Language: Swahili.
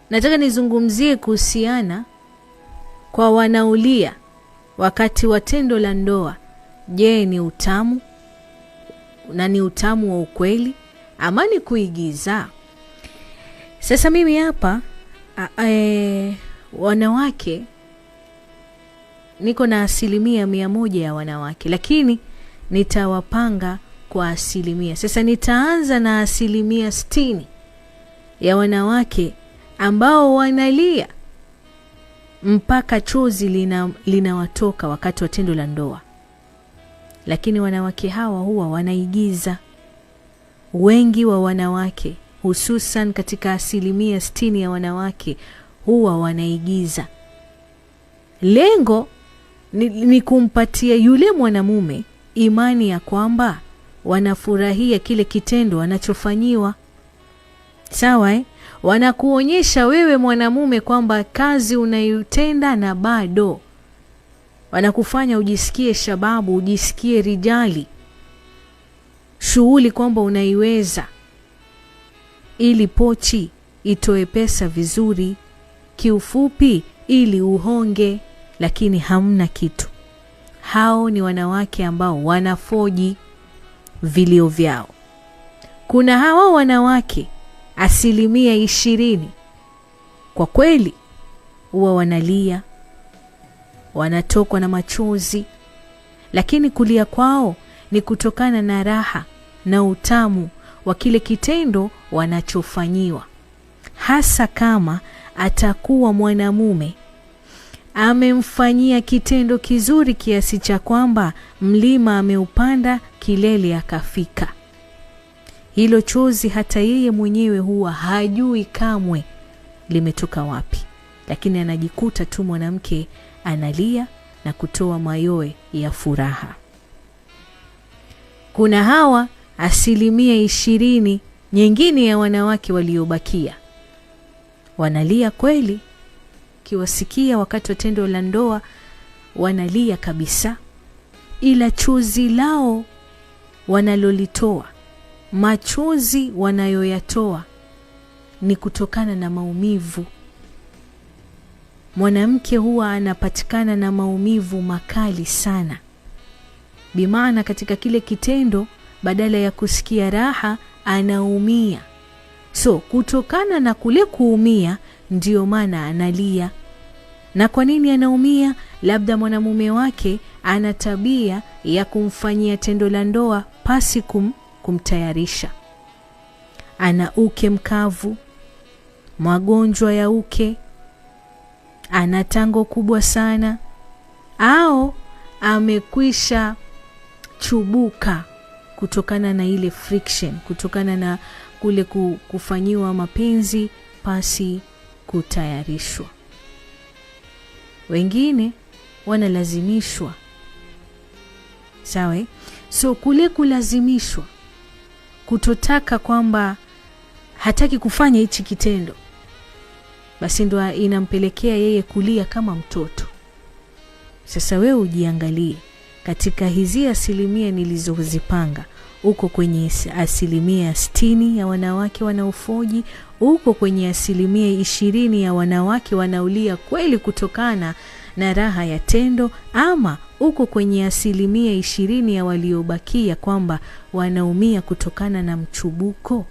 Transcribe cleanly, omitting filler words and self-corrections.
Nataka nizungumzie kuhusiana kwa wanaolia wakati wa tendo la ndoa. Je, ni utamu? Na ni utamu wa ukweli ama ni kuigiza? Sasa mimi hapa wanawake niko na 100% ya wanawake, lakini nitawapanga kwa asilimia. Sasa nitaanza na 60% ya wanawake ambao wanalia mpaka chozi linawatoka wakati wa tendo la ndoa. Lakini wanawake hawa huwa wanaigiza. Wengi wa wanawake, hususan katika 60% ya wanawake, huwa wanaigiza. Lengo ni kumpatia yule mwanamume imani ya kwamba wanafurahia kile kitendo wanachofanyiwa. Sawa, eh? Wanakuonyesha wewe mwanamume kwamba kazi unayotenda na bado. Wanakufanya ujisikie shababu, ujisikie rijali, shughuli kwamba unaiweza, ili pochi itoe pesa vizuri, kiufupi ili uhonge, lakini hamna kitu. Hao ni wanawake ambao wanafoji vilio vyao. Kuna hawa wanawake 20% kwa kweli huwa wanalia, wanatokwa na machozi, lakini kulia kwao ni kutokana na raha na utamu wa kile kitendo wanachofanyiwa, hasa kama atakuwa mwanamume amemfanyia kitendo kizuri kiasi cha kwamba mlima ameupanda kilele akafika. Hilo chozi hata yeye mwenyewe huwa hajui kamwe limetoka wapi, lakini anajikuta tu mwanamke analia na kutoa mayowe ya furaha. Kuna hawa 20% nyingine ya wanawake waliobakia wanalia kweli, kiwasikia wakati wa tendo la ndoa wanalia kabisa, ila chozi lao wanalolitoa, machozi wanayoyatoa ni kutokana na maumivu. Mwanamke huwa anapatikana na maumivu makali sana, bimaana katika kile kitendo badala ya kusikia raha anaumia. So kutokana na kule kuumia ndio maana analia. Na kwa nini anaumia? Labda mwanamume wake ana tabia ya kumfanyia tendo la ndoa pasi kumtayarisha. Ana uke mkavu, magonjwa ya uke, ana tango kubwa sana, au amekwisha chubuka kutokana na ile friction, kutokana na kule kufanyiwa mapenzi pasi kutayarishwa. Wengine wanalazimishwa. Sawa? So kule kulazimishwa, kutotaka kwamba hataki kufanya hichi kitendo, basi ndo inampelekea yeye kulia kama mtoto. Sasa wewe ujiangalie katika hizi asilimia nilizozipanga, uko kwenye 60% ya wanawake wanaofoji, uko kwenye 20% ya wanawake wanaulia kweli kutokana na raha ya tendo, ama uko kwenye 20% ya waliobakia kwamba wanaumia kutokana na mchubuko.